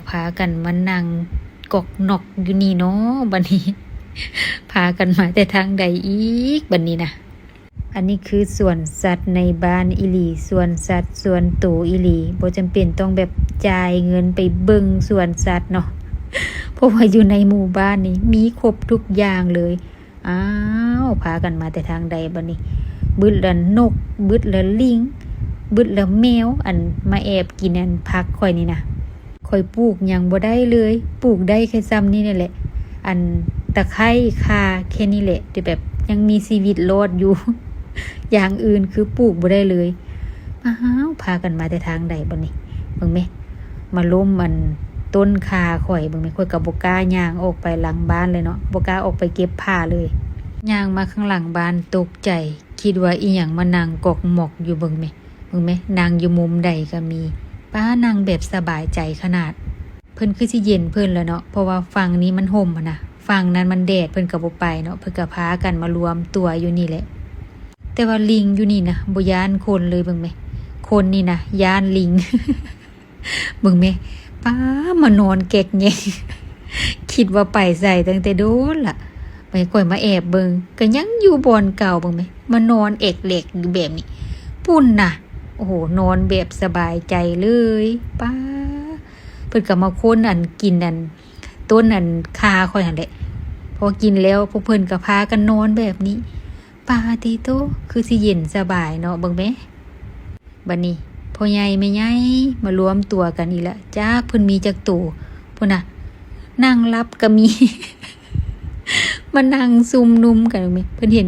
ພາກັນມານັ່ງກອກນອກຢູ່ນີ້ເນາະ ບັດນີ້ ພາກັນມາແຕ່ທາງໃດອີກບັດນີ້ນະ. ອັນນີ້ຄືສວນສັດໃນບ້ານອີ່ຫຼີ, ສວນສັດສ່ວນໂຕອີ່ຫຼີ, ບໍ່ຈຳເປັນຕ້ອງແບບຈ່າຍເງິນໄປເບິ່ງສວນສັດເນາະ ເພາະວ່າຢູ່ໃນໝູ່ບ້ານນີ້ມີຄົບທຸກຢ່າງເລີຍ. ອ້າວ ພາກັນມາແຕ່ທາງໃດບັດນີ້? ບຶດລະນົກ, ບຶດລະລິງ, ບຶດລະແມວ, ອັນມາແອບກິນອັນຜັກຂ້ອຍນີ້ນະ. ຂ້ອຍປູກຫຍັງບໍ່ໄດ້ເລີຍ, ປູກໄດ້ແຄ່ຊ່ຳນີ້ນີ້ແຫຼະ, ອັນຕະໄຄ ຂ່າ ແຄ່ນີ້ແຫຼະ ທີ່ແບບຍັງມີຊີວິດລອດຢູ່, ຢ່າງອື່ນຄືປູກບໍ່ໄດ້ເລີຍ. ອ້າວ ພາກັນມາແຕ່ທາງໃດບັດນີ້? ເບິ່ງແມ ມາລົ້ມອັນຕົ້ນຂ່າຂ້ອຍ ເບິ່ງແມ. ຂ້ອຍກໍບໍ່ກ້າຍ່າງອອກໄປຫຼັງບ້ານເລີຍເນາະ, ບໍ່ກ້າອອກໄປເກັບຜ້າເລີຍ. ຍ່າງມາຂ້າງຫຼັງບ້ານຕົກໃຈ, ຄິດວ່າອີ່ຫຍັງມານັ່ງກອກໝອກຢູ່ ເບິ່ງແມ. ເບິ່ງແມ ນັ່ງຢູ່ມຸມໃດກໍມີ. ປ້າ ນັ່ງແບບສະບາຍໃຈຂະໜາດ. ເພິ່ນຄືຊິເຢັນເພິ່ນແຫຼະເນາະ, ເພາະວ່າຝັ່ງນີ້ມັນຮົ່ມຫັ້ນນະ, ຝັ່ງນັ້ນມັນແດດ, ເພິ່ນກໍບໍ່ໄປເນາະ, ເພິ່ນກໍພາກັນມາລວມຕົວຢູ່ນີ້ແຫຼະ. ແຕ່ວ່າລິງຢູ່ນີ້ນະ ບໍ່ຢ້ານຄົນເລີຍ. ເບິ່ງແມ ຄົນນີ້ນະຢ້ານລິງ. ເບິ່ງແມ ປ້າ ມານອນແກກແງກ ຄິດວ່າໄປໃສຕັ້ງແຕ່ດົນລະ. ໄປ ຂ້ອຍມາແອບເບິ່ງ ກໍຍັງຢູ່ບ່ອນເກົ່າ. ເບິ່ງແມ ມານອນແອກແຫຼກຢູ່ແບບນີ້ ພຸ້ນນະ. ໂອ້ໂຫ ນອນແບບສະບາຍໃຈເລີຍ. ປ້າ ເພິ່ນກໍມາຄົນອັນ ກິນອັນ ຕົ້ນອັນຂ່າຂ້ອຍຫັ້ນແຫຼະ. ພໍກິນແລ້ວ ພວກເພິ່ນກໍພາກັນນອນແບບນີ້. ປາຕິໂຕ ຄືຊິເຢັນສະບາຍເນາະ. ເບິ່ງແມ ບັດນີ້ ພໍ່ໃຫຍ່ແມ່ໃຫຍ່ມາລວມຕົວກັນອີກແລ້ວ. ຈັກເພິ່ນມີຈັກໂຕ ພຸ້ນນະ, ນັ່ງຫຼັບກໍມີ ມານັ່ງຊຸມນຸມກັນ. ເບິ່ງແມ ເພິ່ນເຫັນ